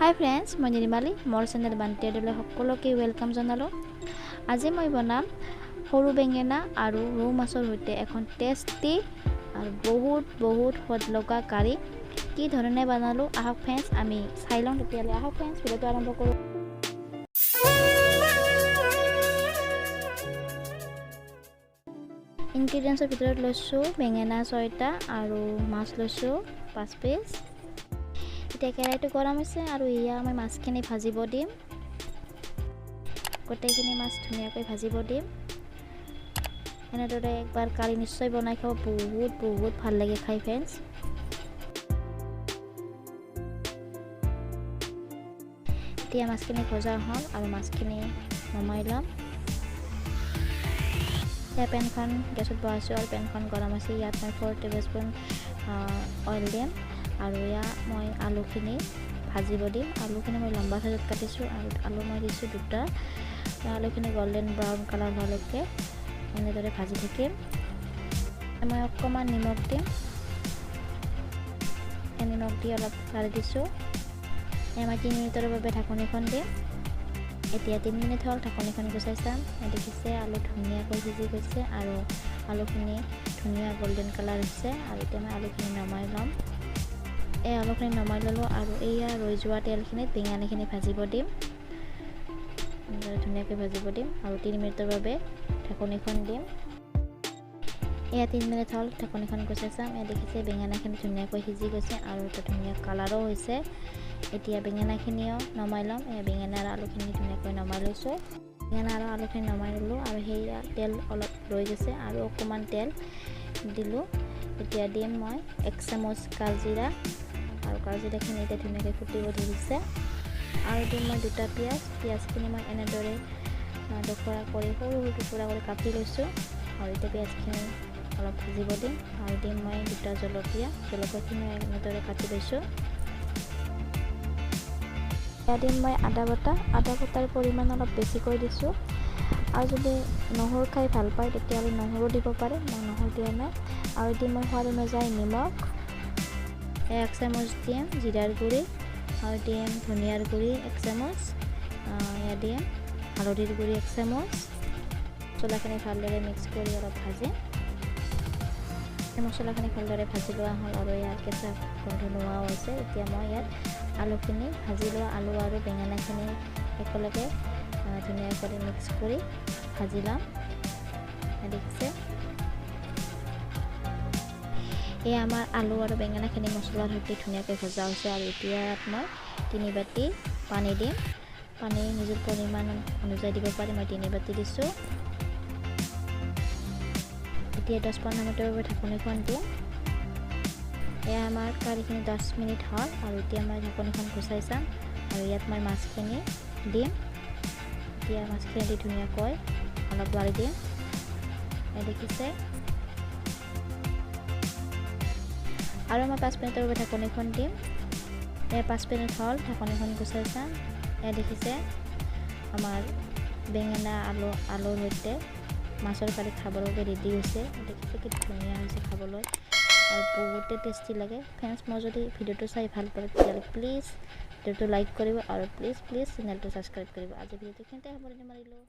হাই friends, মই নিৰ্মালী, মোৰ channel বান্টিয়াদলৈ সকলোকে welcome জনালোঁ। আজি মই বনাম সৰু বেঙেনা আৰু ৰৌ মাছৰ সৈতে এখন টেষ্টি আৰু বহুত বহুত সোৱাদ লগা কাৰী। কি ধৰণে বনালোঁ আহক ফ্ৰেণ্ডছ আমি চাই লওঁ। তেতিয়াহ'লে আহক ফ্ৰেণ্ডছ ভিডিঅ'টো আৰম্ভ কৰোঁ। ইনগ্ৰিডিয়েণ্টছৰ ভিতৰত লৈছোঁ বেঙেনা 6টা আৰু মাছ লৈছোঁ 5 পিচ। এতিয়া কেৰাহীটো গৰম হৈছে আৰু এয়া মই মাছখিনি ভাজিব দিম। গোটেইখিনি মাছ ধুনীয়াকৈ ভাজিব দিম। এনেদৰে একবাৰ কাৰী নিশ্চয় বনাই খাব, বহুত বহুত ভাল লাগে খাই ফ্ৰেণ্ডছ। এতিয়া মাছখিনি ভজা হ'ল আৰু মাছখিনি নমাই ল'ম। এতিয়া পেনখন গেছত বহাইছোঁ আৰু পেনখন গৰম হৈছে। ইয়াত মই 4 টেবল স্পুন অইল দিম আৰু ইয়াত মই আলুখিনি ভাজিব দিম। আলুখিনি মই লম্বা চাইজত কাটিছোঁ আৰু আলু মই দিছোঁ 2টা। আলুখিনি গল্ডেন ব্ৰাউন কালাৰ হোৱালৈকে এনেদৰে ভাজি থাকিম। মই অকণমান নিমখ দিম। নিমখ দি অলপ লাৰি দিছোঁ। মই 3 মিনিটৰ বাবে ঢাকনিখন দিম। এতিয়া 3 মিনিট হ'ল, ঢাকনিখন গুচাই চাম। দেখিছে আলু ধুনীয়াকৈ সিজি গৈছে আৰু আলুখিনি ধুনীয়া গল্ডেন কালাৰ হৈছে। আৰু এতিয়া মই আলুখিনি নমাই ল'ম। এই আলুখিনি নমাই ল'লোঁ আৰু এইয়া ৰৈ যোৱা তেলখিনিত বেঙেনাখিনি ভাজিব দিম। ধুনীয়াকৈ ভাজিব দিম আৰু 3 মিনিটৰ বাবে ঢাকনিখন দিম। এয়া 3 মিনিট হ'ল, ঢাকনিখন গুচাই চাম। এয়া দেখিছে বেঙেনাখিনি ধুনীয়াকৈ সিজি গৈছে আৰু এটা ধুনীয়া কালাৰো হৈছে। এতিয়া বেঙেনাখিনিও নমাই ল'ম। এয়া বেঙেনা আৰু আলুখিনি ধুনীয়াকৈ নমাই লৈছোঁ। বেঙেনা আৰু আলুখিনি নমাই ল'লোঁ আৰু সেয়া তেল অলপ ৰৈ গৈছে আৰু অকণমান তেল দিলোঁ। এতিয়া দিম মই 1 চামুচ কালজিৰা আৰু কালজিৰাখিনি এতিয়া ধুনীয়াকৈ ফুটিব ধৰিছে। আৰু দিম মই 2টা পিঁয়াজ। পিঁয়াজখিনি মই এনেদৰে টুকুৰা কৰি সৰু সৰু টুকুৰা কৰি কাটি লৈছোঁ আৰু এতিয়া পিঁয়াজখিনি অলপ ভাজিব দিম। আৰু দিম মই 2টা জলকীয়া। জলকীয়াখিনি এনেদৰে কাটি লৈছোঁ। ইয়াত দিম মই আদা বটা। আদা বটাৰ পৰিমাণ অলপ বেছিকৈ দিছোঁ। আৰু যদি নহৰু খাই ভাল পায় তেতিয়াহ'লে নহৰু দিব পাৰে, মই নহৰু দিয়া নাই। আৰু দিম মই সোৱাদ অনুযায়ী নিমখ। 1 চামুচ দিম জিৰাৰ গুড়ি আৰু দিম ধনিয়াৰ গুড়ি 1 চামুচ। ইয়াত দিম হালধিৰ গুড়ি 1 চামুচ। মছলাখিনি ভালদৰে মিক্স কৰি অলপ ভাজিম। মছলাখিনি ভালদৰে ভাজি লোৱা হ'ল আৰু ইয়াৰ কেঁচা গোন্ধ নোহোৱাও হৈছে। এতিয়া মই ইয়াত আলুখিনি ভাজি লোৱা আলু আৰু বেঙেনাখিনি একেলগে ধুনীয়াকৈ মিক্স কৰি ভাজি ল'ম। দেখিছে এই আমাৰ আলু আৰু বেঙেনাখিনি মছলাৰ সৈতে ধুনীয়াকৈ ভজা হৈছে। আৰু এতিয়া ইয়াত মই 3 বাতি পানী দিম। পানী নিজৰ পৰিমাণ অনুযায়ী দিব পাৰি, মই 3 বাতি দিছোঁ। এতিয়া 10-15 মিনিটৰ বাবে ঢাকনিখন দিম। এয়া আমাৰ কাৰীখিনি 10 মিনিট হ'ল আৰু এতিয়া মই ঢাকনিখন গুচাই চাম আৰু ইয়াত মই মাছখিনি দিম। এতিয়া মাছখিনি দি ধুনীয়াকৈ অলপ লাৰি দিম। দেখিছে আৰু মই 5 মিনিটৰ বাবে ঢাকনিখন দিম। এয়া 5 মিনিট হ'ল, ঢাকনিখন গুচাই চাম। এয়া দেখিছে আমাৰ বেঙেনা আলুৰ সৈতে মাছৰ কাৰী খাবৰ বাবে ৰেডি হৈছে। দেখিছে কি ধুনীয়া হৈছে খাবলৈ আৰু বহুতে টেষ্টি লাগে। ফ্ৰেণ্ডছ, মই যদি ভিডিঅ'টো চাই ভাল পাওঁ তেতিয়াহ'লে প্লিজ ভিডিঅ'টো লাইক কৰিব আৰু প্লিজ প্লিজ চেনেলটো ছাবস্ক্ৰাইব কৰিব। আজি ভিডিঅ'টো এইখিনিতে সামৰণি মাৰিলোঁ।